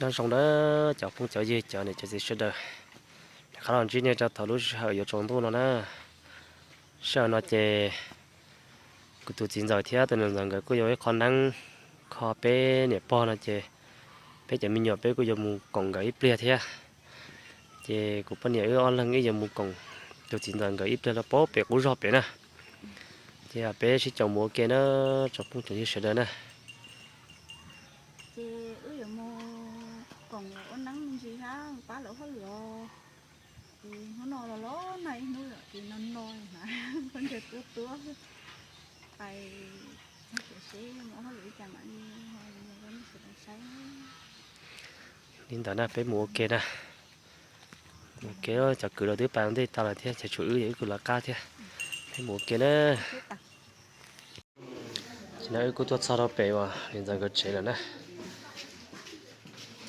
Nyob zoo nawb cov phooj cov ywg cov niam cov txiv sawv daws, rov qab los ntsib nej rau thaum lub sij hawm yuav tsaus ntuj no na. Sij hawm no ces kuv tus txiv ntxawm thiab tus niam ntxawm nkawd kuj yuav ib qho neeb kho peb niam pog no ces peb cov me nyuam peb kuj yuav mus koom nkawd ib pliag thiab. Ces kuv poj niam wb ob leeg wb yuav mus koom tus txiv ntxawm nkawd ib pliag rau pem qub zog pem na. Ces peb sib caum mus ua ke na, tsoom phooj tsoom ywg sawv daws na. Ces wb yuav mus koom ua neeb me ntsis hab pab lawv hauj lwm os. Ces hnub no los los nag ib hnub lawm ces no no na, poj ntxawg tuab tuab, pais txog tsev seb mus hauj lwm li cas mam li ho los rau nej sawv daws saib. Li ntawd na peb mus ua ke na. Mus ua ke, cov kwv los twb pais ua ntej tau lawm thiab ces tshuav wb, wb kuj lawv qab thiab. Peb mus ua ke na. Ces no wb kuj tuaj txog rau pem uas niam ntxawm nkawd tsev lawm na.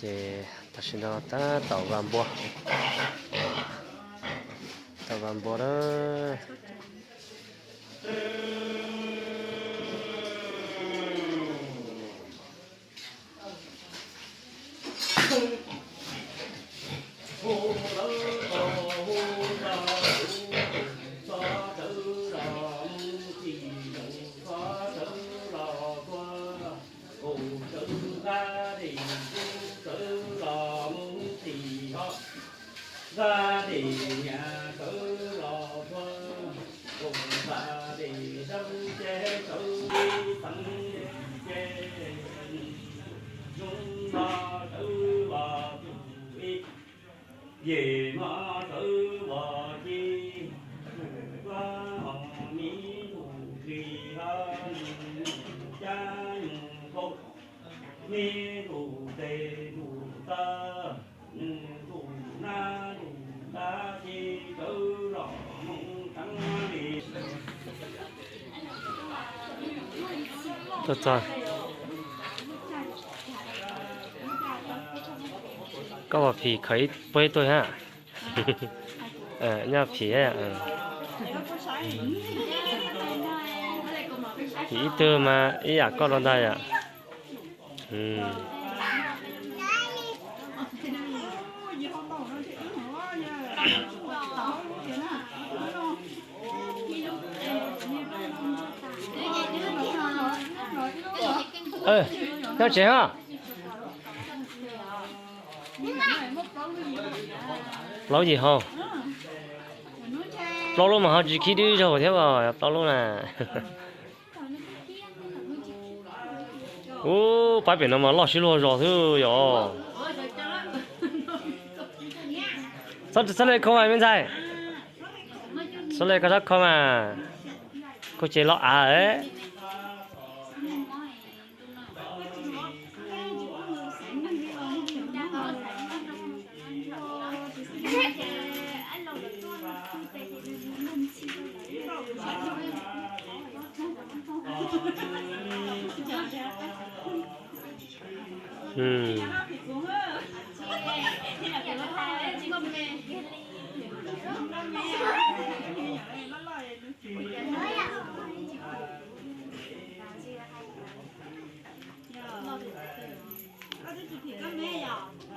Ces tam sim no tab tom vas npua, tom vas npua na. Tuaj txog, koj ua phim khawv ib puag ib tug hab. Nyob phim, phim ib tug mas ib yam koj los ntag yom. Nyob tsev hab. Plaub yim hau. Plaub lub mas ho tsis khib dwb zaug thiab os, plaub lub na. Ub, pab pem no mas loj sib luag zos xwb yom. Txhob le kho mas me ntxhais. Txhob le kho, txhob kho mas. Koj ces loj av.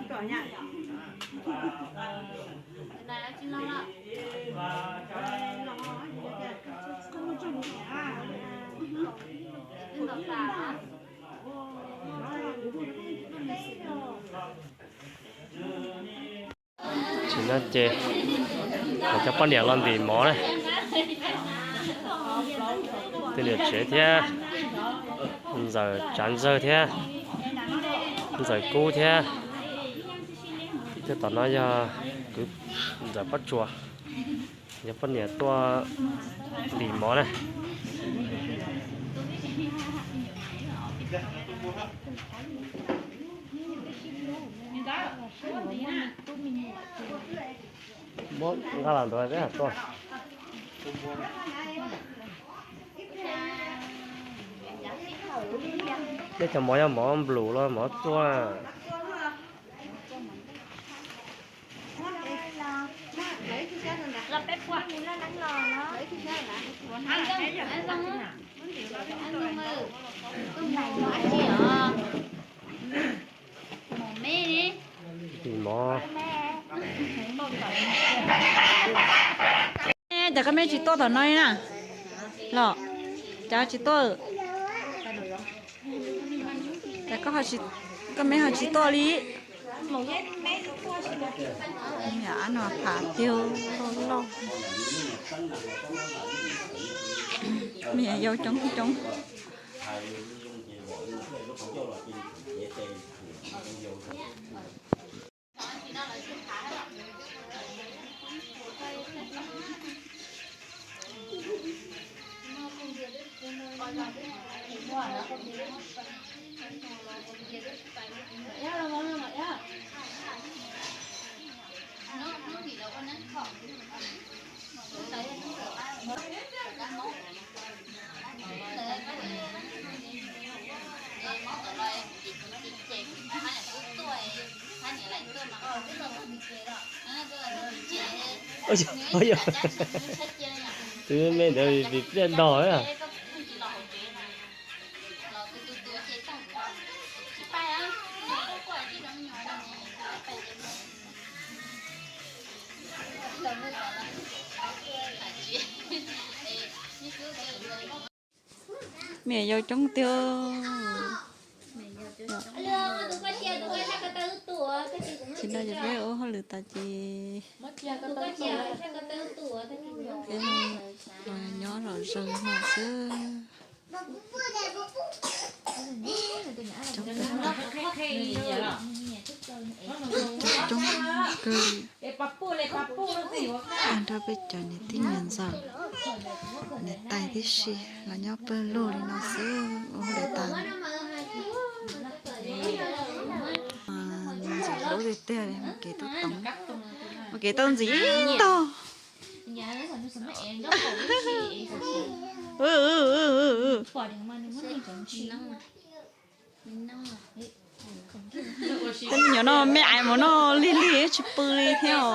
Tam sim no ces cov poj niam los ntim mov na. Tej niam tsev thiab ntxawm Tsav Ntxawg thiab ntxawm Kub thiab. Tej tom no yog kwv ntxawm Pob Tsuas, yog poj niam tuaj ntim mov na. Muab nqa los ntawd tuaj. Tej cov mov yog mov nplum los mov txua. Mov me ne. Cas koj me tsis tuaj tom no li na? Los, cas tsis tuaj? Cas koj me ho tsis tuaj li? Ab no phav tiag loj loj. Me nyuam yau coob coob. Tus me ntawd vim pliaj dog na. Me nyuam yau coob tiag. Ces no ces peb ua hauj lwm tas ces peb nyob los zaws no xwb. Coob kawg, tag nrho peb cov niam tij niam ntxawm, niam tais tib si los nyob pawg lug li no xwb ua hauj lwm tas. Ntxim hlub tiag tiag li, mus kev tau toov, mus kev tau ntxiv ib tog. Tej me nyuam no me ais mus noj lig lig tsis pw li thiab os.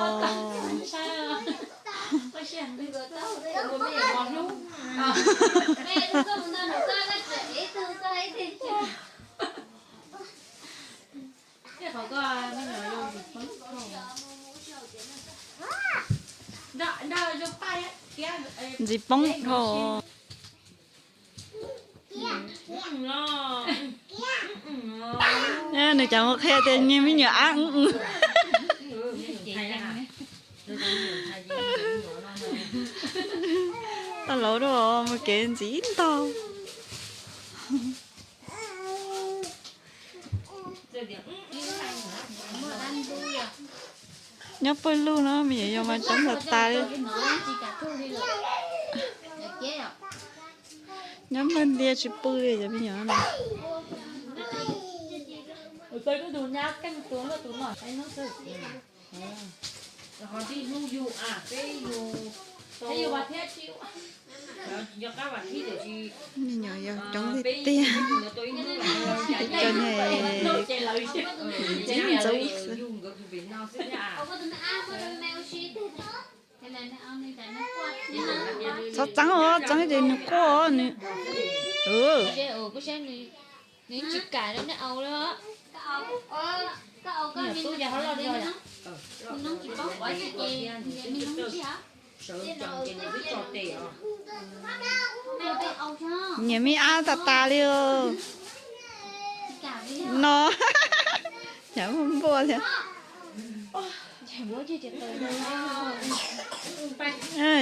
Ntxim poob dhau. Nws cas mus qhia tias nyiag me nyuam ab. Tau laus dua mus kev ntxiv ntog. Nyob pawg lug no me nyuam yaus mas coob tas tas li. Nyob npawg ntiag tsis pw li cov me nyuam no. Me nyuam yaus coob tiag tiag. Peb cov niag ntxawb xwb. Txhob txeeb os, txeeb ces nws quaj nws. Nyiam me ab tas tas li no. Nyiam npua thiab.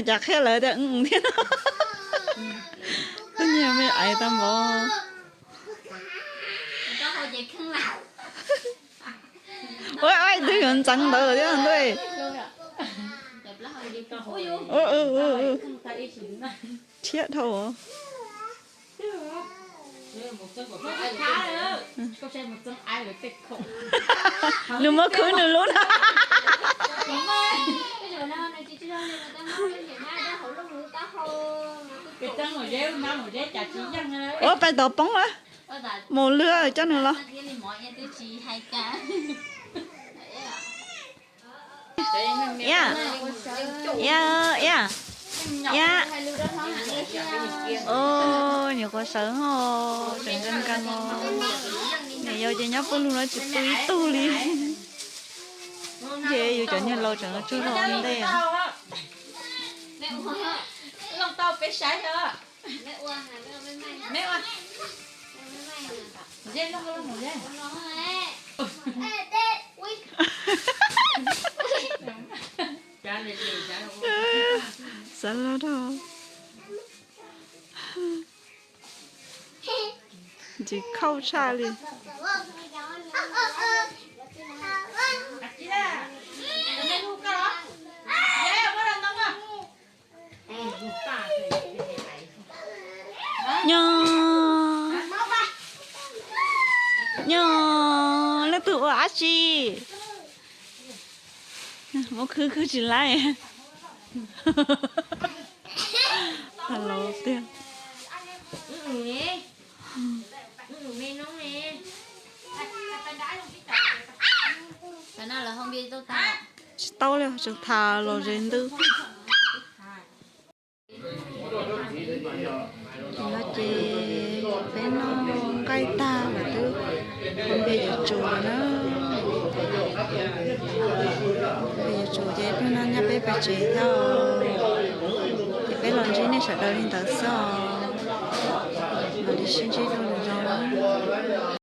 Cas qhia lawv tias thiab no. Nyiam me ais tag npaum. Ua, ib tug yuav ntxeev ntawd thiab ntuj. Thiab dhau. Nws muab khwb nws lub na. Ua, pais tod poob na. Mus lwg coj nws los. Iab, iab, iab. Nyuam qhuav sawv ho, tseem nkees nkees os. Niam yau ces nyob pawg lug no tsis pw ib tug li. Cov niag laus tseem tsuag zog ua ntej. Xav los rau ntsis khauj tshaj li. Nyob, nyob, leej twg ua dab tsi? Muab khwb khwb tsis laib. Tag laus tiag. Tsis tau li, tseem tham los ze ntws. Ces no ces peb noj nqaij tag lawm twb ua npe yuav tsuv na. Ua npe yuav tsuv ces hnub no nyab peb pais tsev thiab. Ces peb los ntsib nej sawv daws li ntawd xwb os. Mam li sib ntsib dua lwm zaus na.